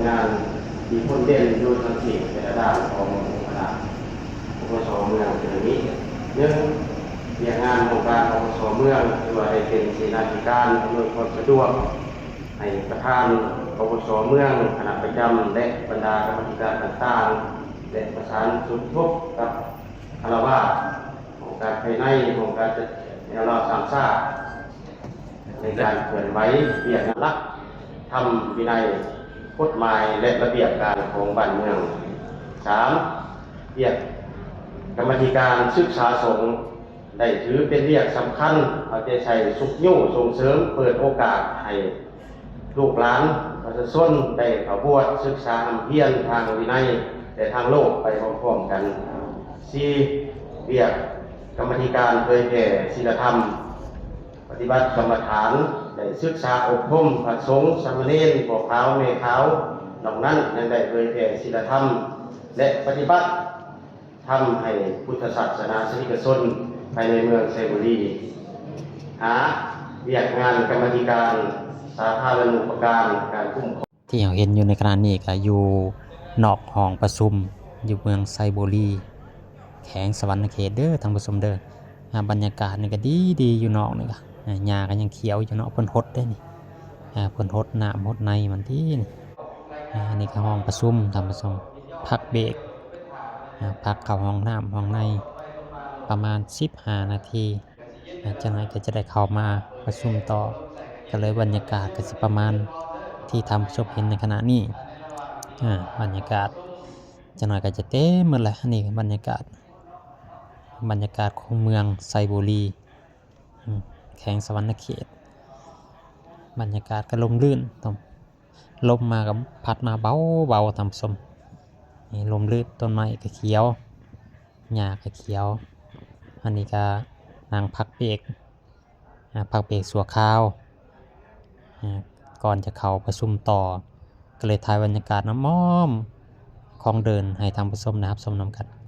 ງານທີ່ພົ້ນເດັ່ນຢູ່ທັງສີ່ແຕ່ລະດ້ານຂອງຄະນະ ປກສ ເມືອງເທື່ອນີ້. ໜຶ່ງ, ວຽກງານຂອງການ ປກສ ເມືອງ ຖືວ່າໄດ້ເປັນເສນາທິການອຳນວຍຄວາມສະດວກໃຫ້ປະທານ ປກສ ເມືອງ, ຄະນະປະຈຳ ແລະ ບັນດາກຳມາທິການຕ່າງໆ ແລະ ປະສານສົມທົບກັບຄາລະວາດ ຫ້ອງການພາຍໃນ, ຫ້ອງການຈັດແນວລາວສ້າງຊາດ ໃນການເຄື່ອນໄຫວວຽກງານຫຼັກ ທຳວິໄນ, ກົດໝາຍ ແລະ ລະບຽບການຂອງບ້ານເມືອງ. ສາມ, ວຽກກຳມາທິການສຶກສາສົງ ໄດ້ຖືເປັນວຽກສຳຄັນ ເອົາໃຈໃສ່ຊຸກຍູ້ສົ່ງເສີມ ເປີດໂອກາດໃຫ້ລູກຫຼານປະຊາຊົນໄດ້ເຂົ້າບວດສຶກສາຮ່ຳຮຽນທາງວິໄນ ແລະ ທາງໂລກໄປພ້ອມໆກັນ. ສີ່, ວຽກກຳມາທິການເຜີຍແຜ່ສີລະທຳ ປະຕິບັດກຳມະຖານ ໄດ້ສຶກສາອົບຮົມພະສົງ, ສາມະເນນ, ພໍ່ຂາວ, ແມ່ຂາວ ນອກນັ້ນຍັງໄດ້ເຜີຍແຜ່ສີລະທຳ ແລະ ປະຕິບັດທຳໃຫ້ພຸດທະສາສະໜາສານິກະຊົນພາຍໃນເມືອງໄຊບູລີ. ຫ້າ, ວຽກງານກຳມາທິການສາທາລະນູປະການ ການຄຸ້ມຄອງ ທີ່ເຮົາເຫັນຢູ່ໃນຂະນະນີ້ກະຢູ່ນອກຫ້ອງປະຊຸມ ຢູ່ເມືອງໄຊບູລີ ແຂວງສະຫວັນນະເຂດເດີທ່ານຜູ້ຊົມເດີ. ອາ ບັນຍາກາດນີ້ກະດີໆ ຢູ່ນອກນີ້ກະ ອາ ຫຍ້າກະຍັງຂຽວຢູ່ເນາະ ເພິ່ນຫົດເດ້ນີ້ ອາ ເພິ່ນຫົດນ້ຳຫົດໃນມັນຕິນີ້. ອາ ອັນນີ້ກະຫ້ອງປະຊຸມທ່ານຜູ້ຊົມ ພັກເບກ ອາ ພັກເຂົ້າຫ້ອງນ້ຳຫ້ອງໃນປະມານສິບຫ້ານາທີ. ອາ ຈັກໜ້ອຍກະຈະໄດ້ເຂົ້າມາປະຊຸມຕໍ່ ກະເລີຍບັນຍາກາດກະຊິປະມານທີ່ທ່ານຜູ້ຊົມເຫັນໃນຂະນະນີ້. ອາ ບັນຍາກາດຈັກໜ້ອຍກະຈະເຕັມໝົດແຫຼະ. ອັນນີ້ກະບັນຍາກາດ ບັນຍາກາດຂອງເມືອງໄຊບູລີ ອາ ແຂວງສະຫວັນນະເຂດ. ບັນຍາກາດກະລົມລື່ນ ລົມມາກະພັດມາເບົາໆ ທ່ານຜູ້ຊົມ. ນີ້ລົມລື່ນ ຕົ້ນໄມ້ກະຂຽວ ຫຍ້າກະຂຽວ. ອັນນີ້ກະນັ່ງພັກເບກ ອາ ພັກເບກຊົ່ວຄາວ ອາ ກ່ອນຈະເຂົ້າປະຊຸມຕໍ່ ກະເລີຍຖ່າຍບັນຍາກາດອ້ອມໆ ຂອງເດີ່ນໃຫ້ທ່ານຜູ້ຊົມໄດ້ຮັບຊົມນຳກັນ.